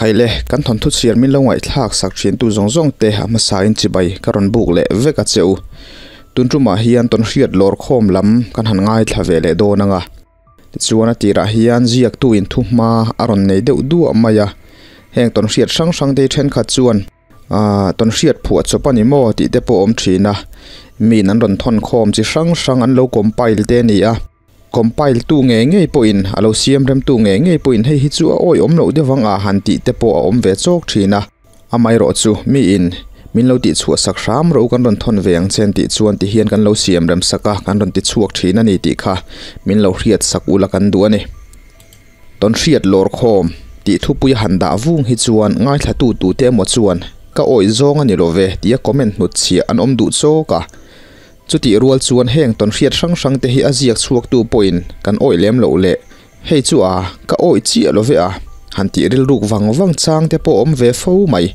Khai le, kan thawnthu chhiar min lo ngaihthlak sak thin tu zawng zawng te a hmasa in chibai ka rawn buk leh vek a che u. Tun tumah hian tawn hriat lawr khawm lam kan han ngaithla ve leh dawn ang a. Tichuan a tirah hian ziaktu in thuhma a rawn nei deuh duah mai a. Heng tawn hriat hrang hrang te hi thenkhat chuan Aaa tawn hriat phuah chawp a ni maw tih te pawh a awm thin a. Miin an rawn thawn khawm chi hrang hrang an lo compile te a ni a. Compile tu ngei ngei pawhin a lo siam rem tu ngei ngei pawhin hei hi chu a awihawm loh deuh ang a han tih te pawh a awm ve chawk thin a. Amaherawh chu miin min lo tih chhuah sak hram rawh u kan rawn thawn ve ang che an tih chuan ti hian kan lo siam rem sak a kan rawn ti chhuak thin a ni tih kha min lo hriat sak ula kan duh a ni. Tawn hriat lawr khawm tih thupui a han dah vung hi chuan ngaithlatu tute emaw chuan ka awih zawng a ni lo ve tia comment hnut chhiah an awm duh chawk a. Chutih rual chuan heng tawn hriat hrang hrang te hi a ziak chhuaktu pawhin kan awih lem loh leh hei chu a ka awih chiah lo ve a han tih rilruk vang vang chang te pawh awm ve fo mai.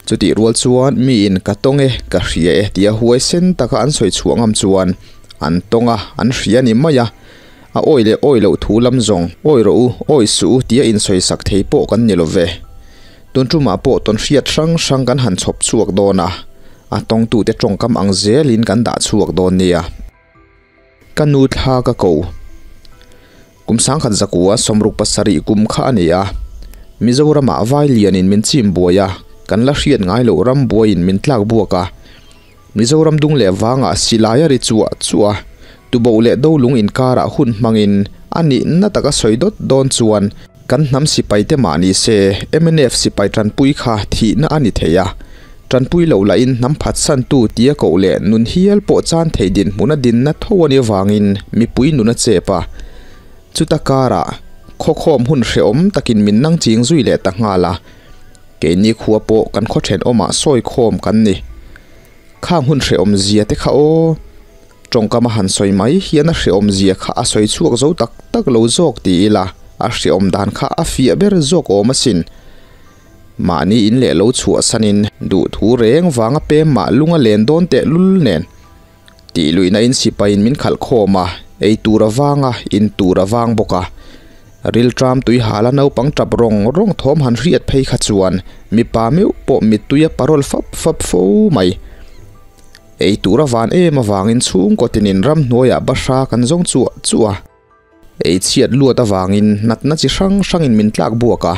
Chutih rual chuan miin ka tawng e, ka hria e tia huaisen taka an sawi chhuah ngam chuan an tawng a, an hria ni mai a. A awih leh awih loh thu lam zawng, awih rawh u, awih suh u tia insawisak thei pawh kan ni lo ve. Tun tumah pawh tawn hriat hrang hrang kan han chhawp chhuak dawn a, a tawngtute tawngkam ang zelin kan dah chhuak dawn nia. Ka nu thla ka ko. Kum sangkhat zakua sawmruk pasarih kum kha a ni a. Mizoramah vai lianin min chim buai a, kan la hriat ngai loh ram buaiin min tlak buak a. Mizoram dung leh vangah silai a ri chuah chuah a, tuboh leh dolung inkarah hun hmangin a nihna taka sawi dawt dawn chuan kan hnam sipaite mah ni se mnf sipai tanpui kha thihna a ni thei a, tanpui loh lahin hnam phatsantu tia koh leh nun hial pawh chan thei dinhmun a dinna tho a nih avangin mipui nun a chep a, chuta karah khawkhawm hun hrehawm takin min nang ching zui leh ta nghal a. Keini khua pawh kan khaw thenawmah sawi khawm kan ni. Khang hun hrehawm zia te kha aw. Tawngkam a han sawi mai hian a hrehawm zia kha a sawi chhuak zo tak tak lo zawk ti ila a hrehawm dan kha a fiah ber zawk awm asin. Mahni in leh lo chhuahsanin duhthu reng vanga pem mah lung a len dawn teh lul nen. Tih luihna in sipain min khalh khawm a, ei tur a vang a, in tur a vang bawk a. Rilṭam tui hala naupang ṭap rawng rawng thawm han hriat phei kha chuan mipa meuh pawh mittui a parawl fap fap fo mai. Ei tur a van em avangin chhungkaw tinin ramhnuaiah bahra kan zawng chuah chuah a. Ei chhiat luat avangin natna chi hrang hrangin min tlak buak a,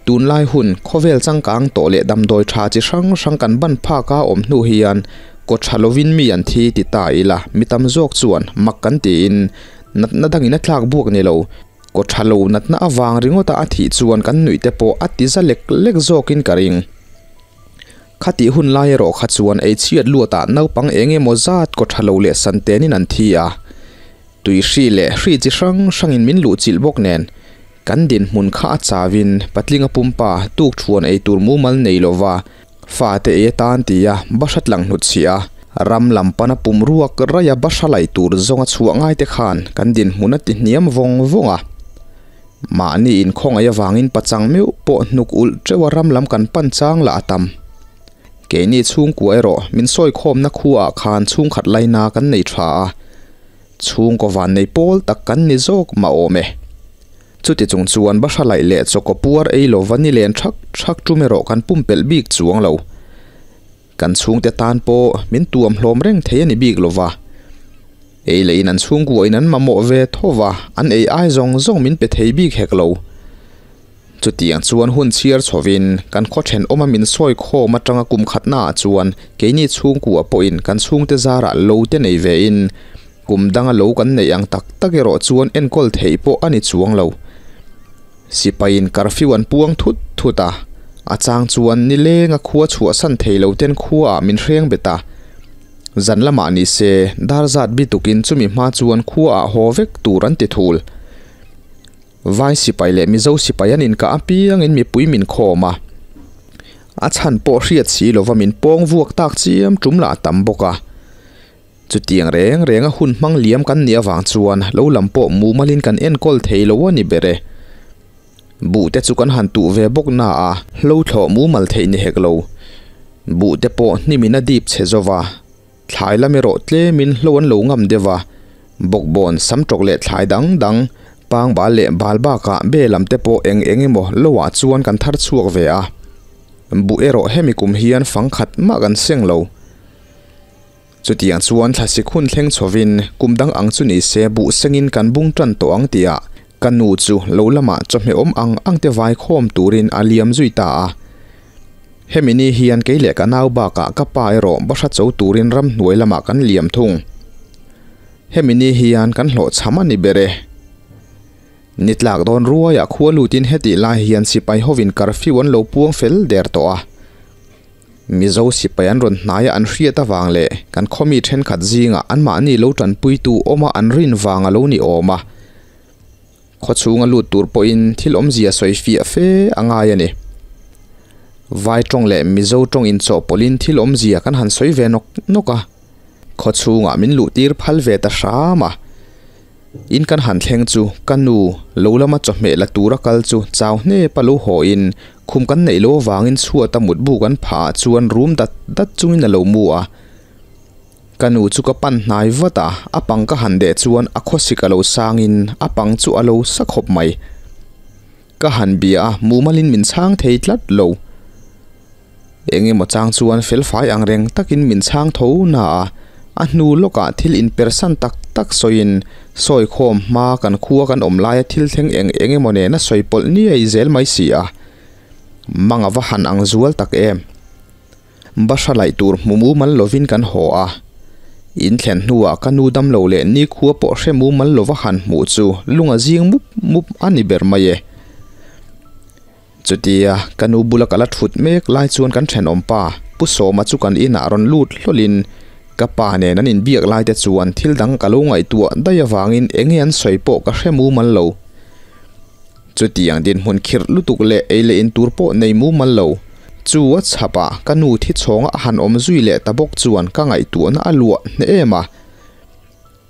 tunlai hun khawvel changkang tawh leh damdawi tha chi hrang hrang kan ban phak a awm hnu hian kaw tha lovin mi an thi ti ta ila mi tam zawk chuan mak kan tiin natna dangin a tlak buak ni lo, kaw tha lo natna avang ringawta a thih chuan kan nuih te pawh a ti za lek lek zawkin ka ring. Khatih hun lai erawh kha chuan ei chhiat luatah naupang eng emaw zat kaw tha lo leh santenin an thi a. Tui hri leh hri chi hrang hrangin min luh chilh bawk nen, kan dinhmun kha a chauin patlinga pumpa tuk thuan ei tur mumal nei lova fate ei atan tia bahra tlang hnut chhiah a, ram lam pana pum ruak raia bahra laih tur zawnga chhuah ngaite khan kan dinhmun a ti hniam vawng vawng a. Mahni inkhawngaih avangin pachang meuh pawh hnuk ulh teuha ram lam kan pan chang lah a tam. Keini chhungkua erawh min sawikhawmna khuaah khan chhungkhat laina kan nei tha a. Chhungkaw vannei pawl tak kan ni zawk mah awm e. Chuti chung chuan bahra laih leh chawkaw puar ei lova ni len thak thak tum erawh kan pumpelh bik chuang lo. Kan chhungte tan pawh min tuam hlawm reng thei a ni bik lova. Ei leh in an chhungkua in an mamawh ve tho va, an ei ai zawng zawng min pe thei bik hek lo. Chutiang chuan hun chhiar chhovin kan khaw thenawma min sawi khawm atanga kum khatnaah chuan keini chhungkua pawhin kan chhungte zarah lo te nei vein kum danga lo kan neih ang tak tak erawh chuan enkawl theih pawh a ni chuang lo. Sipaiin curfew an puang thut thut a, a chang chuan nilenga khua chhuahsan thei lo ten khuaah min hreng bet a. Zan lamah ni se dar zat bitukin chumi hma chuan khuaah haw vek tur an ti thul. Vai sipai leh Mizo sipai an inkah apiangin mipui min khawm a, a chhan pawh hriat si lova min pawng vuak tak chiam tum lah a tam bawk a. Chutiang reng renga hun hmang liam kan nih avang chuan lo lam pawh mumalin kan enkawl thei lo a ni ber e. Buh te chu kan han tuh ve bawk na a, hlo thlawh mumal theih ni hek lo. Buh te pawh hnimin a dip chhe zo va. Thlai lam erawh tlemin hlo an lo ngam deuh a, bawkbawn sam tawk leh thlai dang dang Pangbal leh bal bakah be lam te pawh eng eng emaw loah chuan kan thar chhuak ve a, buh erawh hemi kum hian fang khat mah kan seng lo. Chutiang chuan thlasik hun thleng chhovin kum dang ang chu ni se buh sengin kan bung tan tawh ang tihah ka nu chu lo lamah chawhmeh awm ang ang te vai khawm turin a liam zui ta a. Hemi ni hian kei leh ka nau bakah ka pa erawh bahra cho turin ramhnuai lamah kan liam thung. Hemi ni hian kan hlawhchham a ni ber e. Ni tlak dawn ruaiah khua lutin hetih lai hian sipai hovin curfew an lo puang fel der tawh a. Mizo sipai an rawn hnaia an hriat avang leh kan khawmi thenkhat zingah anmahni lo tanpuitu awma an rin vang a lo ni awm a. Khawchhunga lut tur pawhin thil awmzia sawi fiah fe a ngai a ni. Vai tawng leh Mizo tawng inchawhpawlhin thil awmzia kan han sawi ve nawk nawk a, khawchhungah min luhtir phal ve ta hram a. In kan han thleng chu ka nu lo lama chawhmeh la tura kal chu chau hnep a lo hawhin khum kan neih lo avangin chhuata mutbu kan phah ah chuan rum dat dat chungin a lo mu a. Ka nu chu ka pan hnai vat a, a pang ka han deh chuan a khawsik a lo sangin a pang chu a lo sa khawp mai. Ka han bia a, mumalin min chhang thei tlat lo. Eng emaw chang chuan felfai ang reng takin min chhang tho na a, a hnu lawkah thil inpersan tak tak sawiin sawi khawm hma kan khua kan awm laia thil thleng eng eng emaw nena sawi pawlh niai zel mai si a. Mang a va han ang zual tak em. Bahra laih tur hmu mumal lovin kan haw a, in thlen hnuah ka nu damlo leh nikhua pawh hre mumal lova han hmuh chu lung a zing mup mup a ni ber mai e. Chutia ka nu bula ka la thut mek lai chuan kan thenawm pa Pu Sawma chu kan inah rawn lut hlawlhin ka pa nen an inbiak lai te chuan thil dang ka lo ngaihtuah daih avangin enge an sawi pawh ka hre mumal lo. Chutiang dinhmun khirh lutuk leh ei leh in tur pawh nei mumal lo. Chu a chhapah ka nu thi chhawnga a han awm zui leh ta bawk chuan ka ngaihtuahna a luah hneh em a.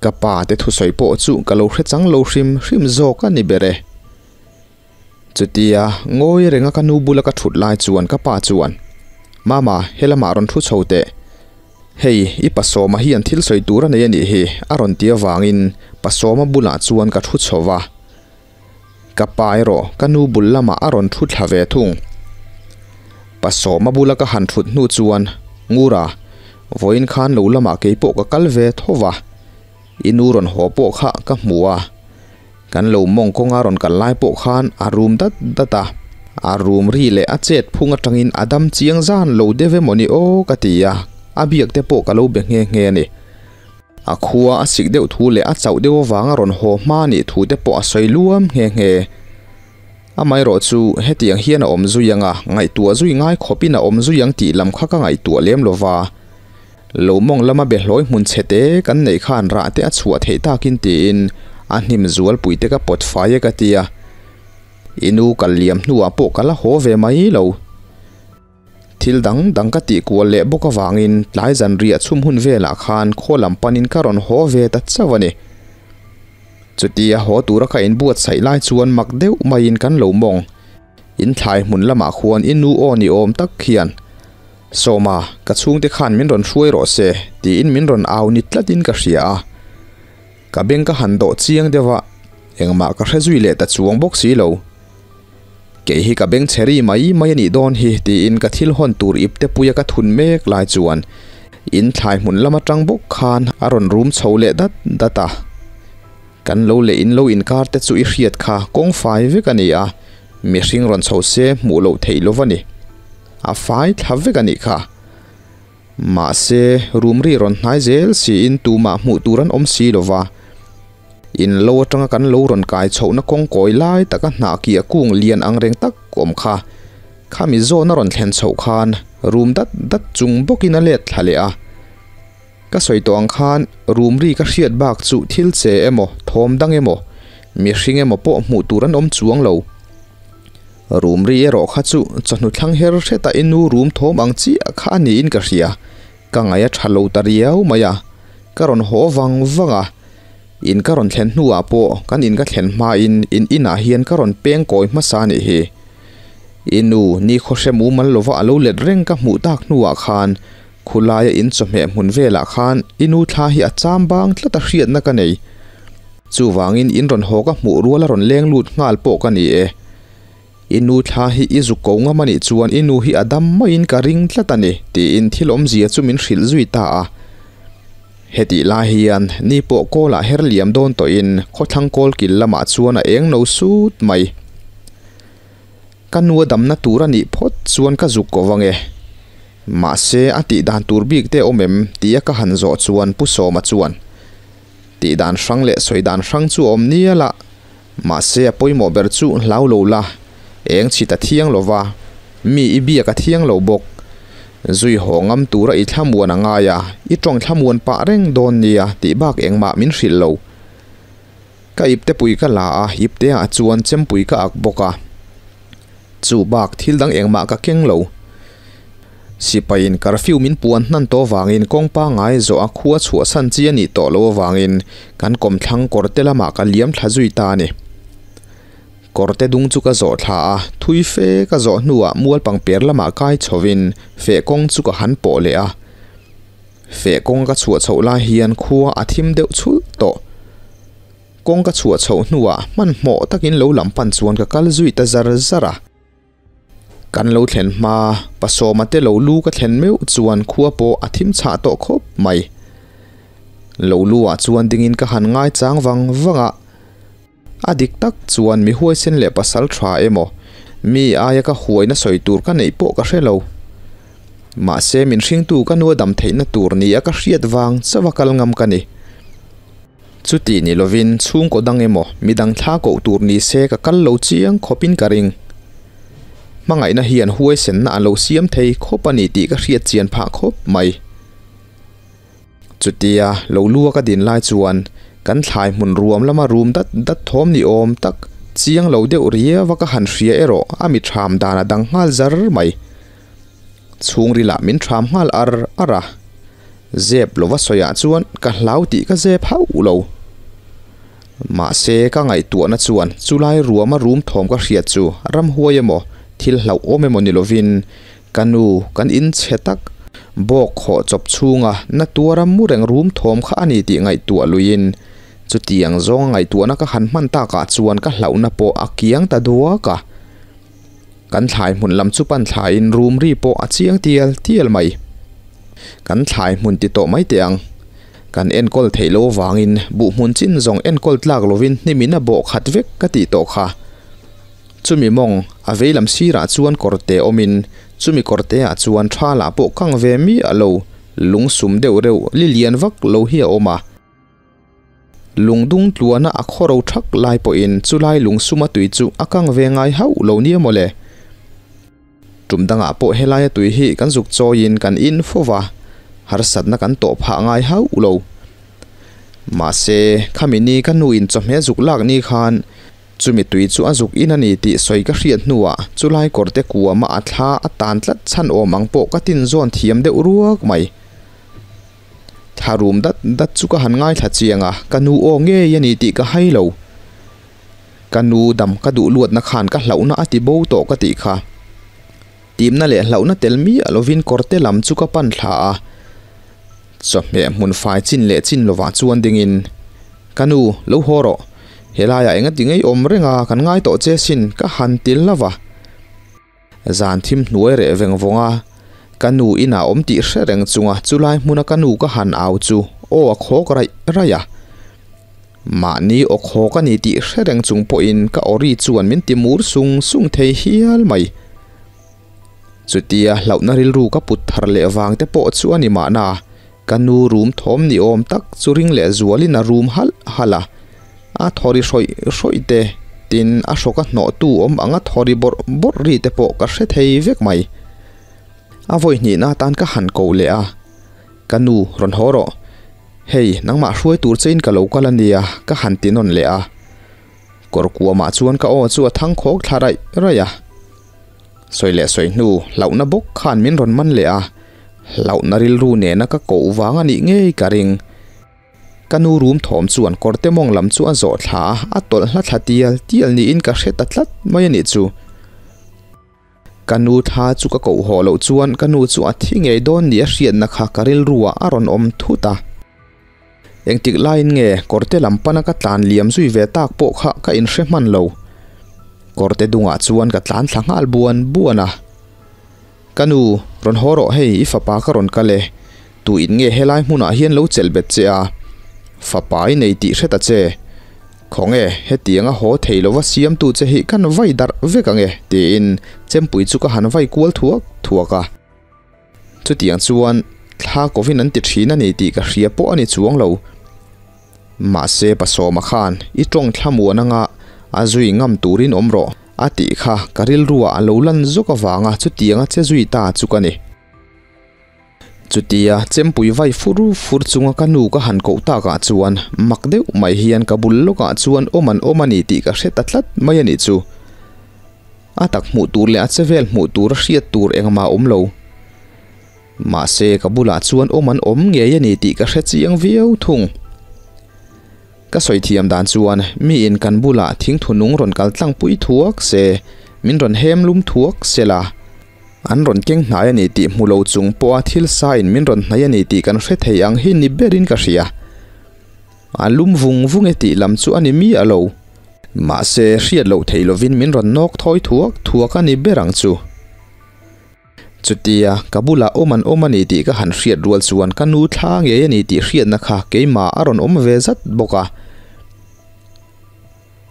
Ka pa te thusawi pawh chu ka lo hre chang lo hrim hrim zawk a ni ber e. Chutia ngawi renga ka nu bula ka thut lai chuan ka pa chuan, Mama, helamah rawn thu chho teh. Hei, i Pasawma hian thil sawi tur a nei a nih hi, a rawn ti avangin Pasawma bulah chuan ka thu chho va. Ka pa erawh ka nu bul lamah a rawn thu thla ve thung. Pasawma bula ka han thut hnu chuan, Ngura, vawiin khan lo lamah kei pawh ka kal ve tho va, i nu rawn haw pawh kha ka hmu a, kan lo mawng kawnga rawn kal lai pawh khan a rum dat dat a, a rum ri leh a chet phung atangin a dam chiang zan lo deuh emawni aw ka ti a, a biak te pawh ka lo be nghe nghe a ni. A khua a sik deuh thu leh a chauh deuh avanga rawn haw hma nih thu te pawh a sawi luam nghe nghe. Amaherawh chu hetiang hian a awm zui ang a, ngaihtuah zui ngai khawpin a awm zui ang tih lam kha ka ngaihtuah lem lo va. Lo mawng lama behlawi hmun chhe te kan neih khan rah te a chhuah theih takin tiin a hnim zualpui te ka pawt fai e ka ti a. I nu kal liam hnuah pawh ka la haw ve mai lo. Thil dang dang ka tih kual leh bawk avangin tlai zanriah chhum hun velah khan khaw lam panin ka rawn haw ve ta chauh a ni. Chutia haw tura ka inbuatsaih lai chuan mak deuh maiin kan lo mawng. In thlai hmun lamah khuan i nu aw ni awm tak hian, Sawma, ka chhungte khan min rawn hruai rawh se, tiin min rawn au ni tlatin ka hria a. Ka beng ka han dawh chiang deuh a, engmah ka hre zui leh ta chuang bawk si lo. Kei hi ka beng chhe ri mai mai a nih dawn hi tiin ka thil hawn tur ip te puia ka thun mek lai chuan in thlai hmun lam atang bawk khan a rawn rum chho leh dat dat a. Kan lo leh in lo inkar te chu i hriat kha kawng fai vek a ni a, mihring rawn chho se hmuh loh theih lova ni. A fai thla vek a nih kha. Mahse, rum ri rawn hnai zel siin tumah hmuh tur an awm si lova. In lo atanga kan lo rawn kai chhohna kawng kawi lai taka hnah kiah kung lian ang reng tak awm kha. Khami zawn a rawn thlen chhoh khan rum dat dat chung bawkin a let thla leh a. Ka sawi tawh ang khan rum ri ka hriat bak chu thil che emaw, thawm dang emaw, mihring emaw pawh hmuh tur an awm chuang lo. Rum ri erawh kha chu chawhnu thlang her hretah i nu rum thawm ang chiah kha a niin ka hria. Ka ngaih a tha lo ta riau mai a, ka rawn haw vang vang a. In ka rawn thlen hnuah pawh kan in ka thlen hmain in inah hian ka rawn peng kawi hmasa a nih hi. I nu ni khawhre mumal lova a lo let reng ka hmuh tak hnuah khan khulaia in chawhmeh hmun velah khan i nu thla hi a cham bang tlat a hriatna ka nei. Chuvangin in rawn haw ka hmuh rual a rawn leng lut nghal pawh ka ni e. I nu thla hi i zuk ko ngam a nih chuan i nu hi a dam maiin ka ring tlat a ni, tiin thil awmzia chu min hrilh zui ta a. Hetih lai hian ni pawh kawlah her liam dawn tawhin khawthlang kawl kil lamah chuan a eng no sut mai. Ka nu a damna tur a nih phawt chuan ka zuk ko vang e. Mahse a tih dan tur bik te awm em tia ka han zawh chuan Pu Sawma chuan tih dan hrang leh sawi dan hrang chu a awm nial a, mahse a pawimawh ber chu hlau lo la, eng chhit a thiang lo va, mi i biak a thiang lo bawk. Zui haw ngam tura i thlamuan a ngai a, i tawng thlamuan pah reng dawn nia tih bak engmah min hrilh lo. Ka iptepui ka la a, ipteah chuan chempui ka ak bawk a. Chu bak thil dang engmah ka keng lo. Sipaiin curfew min puan hnan tawh avangin kawng pangngai zawh a khua chhuahsan chi a nih tawh loh avangin kan kawmthlang kawrte lamah ka liam thla zui ta a ni. Kawrte dung chu ka zawh thla a, thui fe ka zawh hnuah mual pangper lamah kai chhovin feh kawng chu ka han pawh leh a. Feh kawng ka chhuah chhoh lai hian khua a thim deuh chhulh tawh. Kawng ka chhuah chhoh hnuah hmanhmawh takin lo lam pan chuan ka kal zui ta zar zar a. Kan lo thlen hma, Pasawma te lo lu ka thlen meuh chuan khua pawh a thim chhah tawh khawp mai. Lo lu ah chuan dingin ka han ngai chang vang vang a. A dik tak chuan mi huaisen leh pasal tha emaw, mi aia ka huaina sawi tur ka neih pawh ka hre lo. Mahse min hringtu ka nu a dam theihna tur nia ka hriat vang chauh a kal ngam ka ni. Chuti ni lovin chhungkaw dang emaw midang thla koh tur ni se ka kal lo chiang khawpin ka ring. Hmangaihna hian huaisenna a lo siam thei khawp a ni tih ka hriat chian phah khawp mai. Chutia lo lua ka din lai chuan kan thlai hmun ruam lama rum dat dat thawm ni awm tak chiang lo deuh riau a ka han hria erawh a mi ṭham dan a dang nghal zar mai. Chhungrilah min ṭham nghal ar ar a. Zep lova sawiah chuan ka hlau tih ka zep hauh lo. Mahse ka ngaihtuahna chuan chulai ruama rum thawm ka hriat chu ramhuai emaw thil hlauhawm emaw ni lovin ka nu kan in chhe tak bawk khawh chawp chhunga na tuara mu reng rum thawm kha a ni tih ngaihtuah luiin chutiang zawnga ngaihtuahna ka han hman takah chuan ka hlauhna pawh a kiang ta duak a. Kan thlai hmun lam chu pan thlaiin rum ri pawh a chiang tial tial mai. Kan thlai hmun ti tawh mai teh ang. Kan enkawl theih loh avangin buh hmun chin zawng enkawl tlak lovin hnimin a bawh khat vek ka tih tawh kha. Chumi mawng a vei lam sirah chuan kawrte awmin chumi kawrteah chuan tha lah pawh kang ve miah lo lungsum deuh reuh li lian vak lo hi a awm a. Lungdung tluana a khaw ro thak lai pawhin chulai lungsuma tui chu a kang ve ngai hauh lo nia mawle. Tum dangah pawh helaia tui hi kan zuk chawiin kan in fo va, harsatna kan tawh phah ngai hauh lo. Mahse, khami ni ka nu in chawhmeh zuk lak ni khan chumi tui chu a zuk in a ni tih sawi ka hriat hnuah chulai kawrte kuama a thla a tan tlat chhan awm ang pawh ka tinzawn thiam deuh ruak mai. Thla rum dat dat chu ka han ngaithla chiang a, ka nu aw ngei a ni tih ka hai lo. Ka nu dam ka duh luatna khan ka hlauhna a ti bo tawh ka tih kha. Timna leh hlauhna tel miah lovin kawrte lam chu ka pan thla a. Chawhmeh hmun fai chin leh chin lovah chuan dingin, Ka nu, lo haw rawh. Helaiah engati ngei awm reng a, kan ngai tawh che sin, ka han ti lova. Zan thim hnuai reh veng vawng a, ka nu inah awm tih hre reng chunga chulai hmuna ka nu ka han au chu aw a khawk raih raih a. Mahni aw khawk a ni tih hre reng chung pawhin ka aw ri chuan min ti mur sung sung thei hial mai. Chutia hlauhna rilru ka put thar leh vang te pawh chu a ni mahna, ka nu rum thawm ni awm tak chu ring leh zualin a rum halh halh a. A thawri hrawih hrawih te, tin a hrawk a hnawhtu awm ang a thawri bawrh bawrh ri te pawh ka hre thei vek mai. A vawi hnihna atan ka han ko leh a, Ka nu, rawn haw rawh. Hei, nangmah hruai tur chein ka lo kal a nia, ka han ti nawn leh a. Kawr kuamah chuan ka aw chu a thang khawk thla raih raih a. Sawi leh sawi hnu, hlauhna bawk khan min rawn man leh a, hlauhna rilru nena ka koh vang a nih ngei ka ring. Ka nu rum thawm chuan kawrte mawng lam chu a zawh thla a, a tawlh hla thla tial tial niin ka hre ta tlat mai a nih chu. Ka nu thla chu ka koh haw loh chuan ka nu chu a thi ngei dawn ni a hriatna kha ka rilruah a rawn awm thut a. Engtik laiin nge kawrte lam pana ka tlan liam zui ve tak pawh kha ka inhre hman lo. Kawrte dungah chuan ka tlan thla nghal buan buan a. Ka nu, rawn haw rawh hei i fapa ka rawn kal e. Tu in nge helai hmunah hian lo chelh bet che a? Fapa i nei tih hre ta che. Khawnge, hetianga haw thei lova siamtu che hi kan vai darh vek ang e, tiin chempui chu ka han vai kual thuak thuak a. Chutiang chuan thla kovin an ti thin a ni tih ka hria pawh a ni chuang lo. Mahse Pasawma khan i tawng thlamuan anga a zui ngam turin awm rawh a tih kha ka rilruah a lo lan zawk avanga chutianga che zui ta chu ka ni. Chutia chempui vai fur fur chunga ka nu ka han koh takah chuan mak deuh mai hian ka bul lawkah chuan awm an awm a ni tih ka hre ta tlat mai a nih chu. A tak hmuh tur leh a che vel hmuh tur a hriat tur engmah a awm lo. Mahse ka bulah chuan awm an awm ngei a ni tih ka hre chiang viau thung. Ka sawi thiam dan chuan miin kan bulah thingthu nung rawn kal tlangpui thuak se, min rawn hem lum thuak se la. An rawn keng hnai a ni tih hmu lo chung pawha thil sain min rawn hnai a ni tih kan hre thei ang hi ni berin ka hria. A lum vung vung e tih lam chu a ni miah lo. Mahse, hriat loh theih lovin min rawn nawk thawi thuak thuak a ni ber ang chu. Chutia, ka bulah awm an awm a ni tih ka han hriat rual chuan ka nu thla ngei a ni tih hriatna kha keimah a rawn awm ve zat bawk a.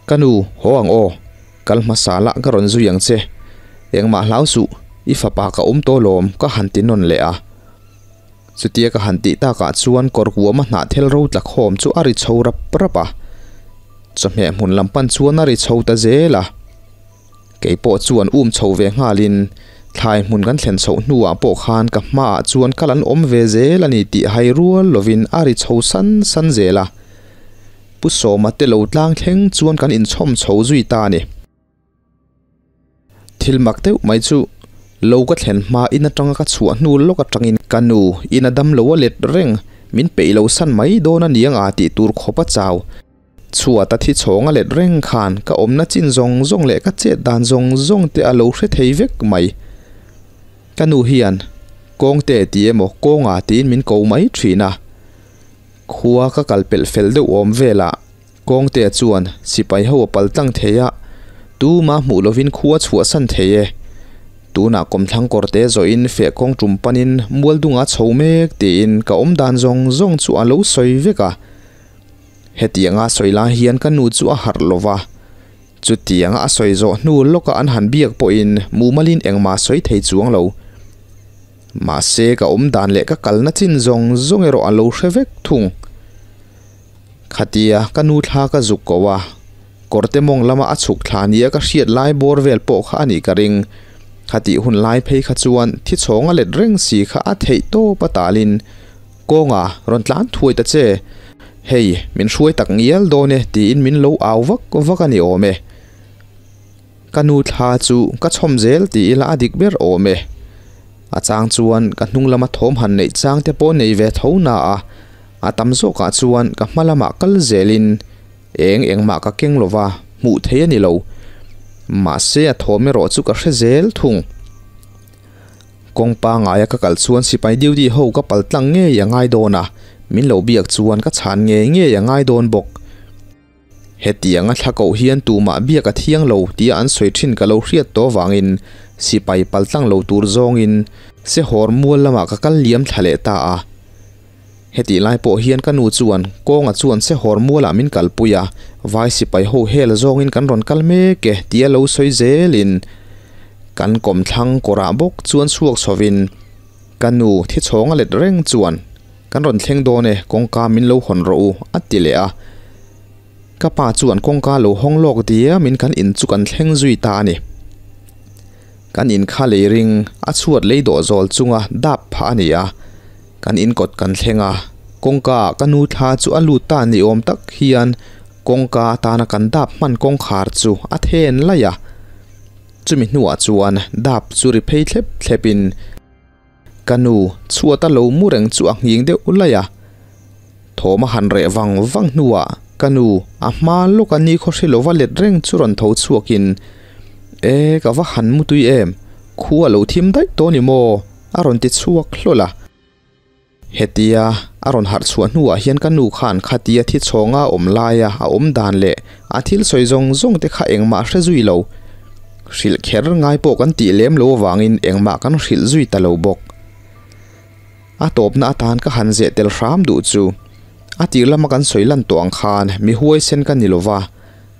Ka nu, haw ang aw. Kal hmasa lah ka rawn zui ang che. Engmah hlau suh, i fapa ka awm tawh lawm ka han ti nawn leh a. Chutia ka han tih takah chuan kawr huama hnah thel ro tla khawm chu a ri chho rap rap a. Chawhmeh hmun lam pan chuan a ri chho ta zel a. Kei pawh chuan um chho ve nghalin thlai hmun kan thlen chhoh hnuah pawh khan ka hmaah chuan kal an awm ve zel a ni tih hai rual lovin a ri chho san san zel a. Pu Sawma te lo tlang thleng chuan kan inchhawm chho zui ta a ni. Thil mak deuh mai chu lo ka thlen hma in atanga ka chhuah hnu lawk atangin ka nu in a dam lo a let reng, min peih lo san mai dawn a niang a tih tur khawp a chau. Chhuat a thi chhawng a let reng khan ka awmna chin zawng zawng leh ka chet dan zawng zawng te a lo hre thei vek mai. Ka nu hian kawngte ti emaw kawnga tiin min ko mai thin a. Khua ka kal pelh fel deuh awm velah Kawngtea chuan sipai ho a pal tlang thei a, tuma hmuh lovin khua chhuahsan thei e. Tunah kawmthlang kawrte zawhin feh kawng tum panin mualdunga chho mek tiin ka awm dan zawng zawng chu a lo sawi vek a. Hetianga sawi lai hian ka nu chu a harh lo va, chutianga a sawi zawh hnu lawka an han biak pawhin mumalin engmah sawi thei chuang lo. Mahse ka awm dan leh ka kalna chin zawng zawng erawh a lo hre vek thung. Khatia ka nu thla ka zuk ko a, kawrte mawng lama a chhuk thla nia ka hriat lai bawr vel pawh kha a nih ka ring. Khatih hun lai phei kha chuan thi chhawng a let reng si kha a theih tawp a talin kawnga rawn tlan thuai ta che. Hei, min hruai tak ngial dawn e tiin min lo au vak vak a ni awm e. Ka nu thla chu ka chhawm zel ti ila a dik ber awm e. A chang chuan ka hnung lama thawm han neih chang te pawh nei ve tho na a, a tam zawkah chuan ka hma lamah kal zelin eng engmah ka keng lova hmuh thei a ni lo. Mahse a thawm erawh chu ka hre zel thung. Kawng pangaia ka kal chuan sipai duty ho ka pal tlang ngei a ngai dawn a, min lo biak chuan ka chhan ngei ngei a ngai dawn bawk. Hetianga thla koh hian tumah biak a thiang lo tia an sawi thin ka lo hriat tawh avangin sipai paltlang lo tur zawngin Sehawr mual lamah ka kal liam thla leh ta a. Hetih lai pawh hian ka nu chuan kawnga chuan Sehawr mualah min kalpui a, vai sipai ho hel zawngin kan rawn kal mek e tia lo sawi zelin kan kawmthlang kawrah bawk chuan chhuak chhovin ka nu thichhawng a let reng chuan Kan rawn thleng dawn e, kawngka min lo hawn rawh u, a ti leh a. Ka pa chuan kawngka lo hawng lawk diamin kan in chu kan thleng zui ta a ni. Kan in kha lei ring, a chhuat lei dawh zawl chunga dap phah a ni a. Kan in kawt kan thleng a, kawngka ah ka nu thla chu a lut ta ni awm tak hian kawngka atana kan dap hman kawngkhar chu a then laih a. Chumi hnuah chuan dap chu ri phei thlep thlepin, Ka nu, chhuata lo mu reng chu a nghing deuh laih a. Thawm a han reh vang vang hnuah ka nu a hma lawka ni khawhri lova let reng chu rawn tho chhuakin, E, ka va han mu tui em, khu a lo thim daih tawh ni maw? a rawn ti chhuak hlawl a. Hetia a rawn harh chhuah hnuah hian ka nu khan khatia thi chhawnga awm laia a awm dan leh a thil sawi zawng zawng te kha engmah hre zui lo. Hrilh kher ngai pawh kan tih lem lo avangin engmah kan hrilh zui ta lo bawk. A tawpna atan ka han zeh tel hram duh chu a tir lama kan sawi lan tawh ang khan mi huaisen ka ni lova,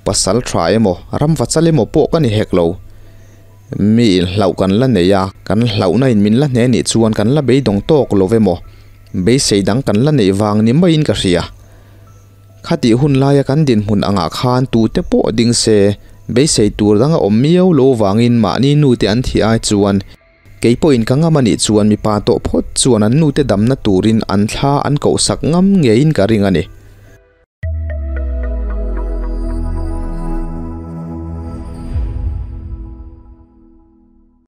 pasal tha emaw ramva chal emaw pawh ka ni hek lo. Mi inhlauh kan la nei a, kan hlauhna in min la hne nih chuan kan la beidawng tawk lo emaw, beisei dang kan la neih vang ni maiin ka hria. Khatih hun laia kan dinhmun angah khan tute pawh ding se, beisei tur dang a awm miau lo vangin mahni nute an thih ai chuan kei pawhin ka ngam a nih chuan mipa tawh phawt chuan an nute damna turin an thla an kohsak ngam ngeiin ka ring a ni.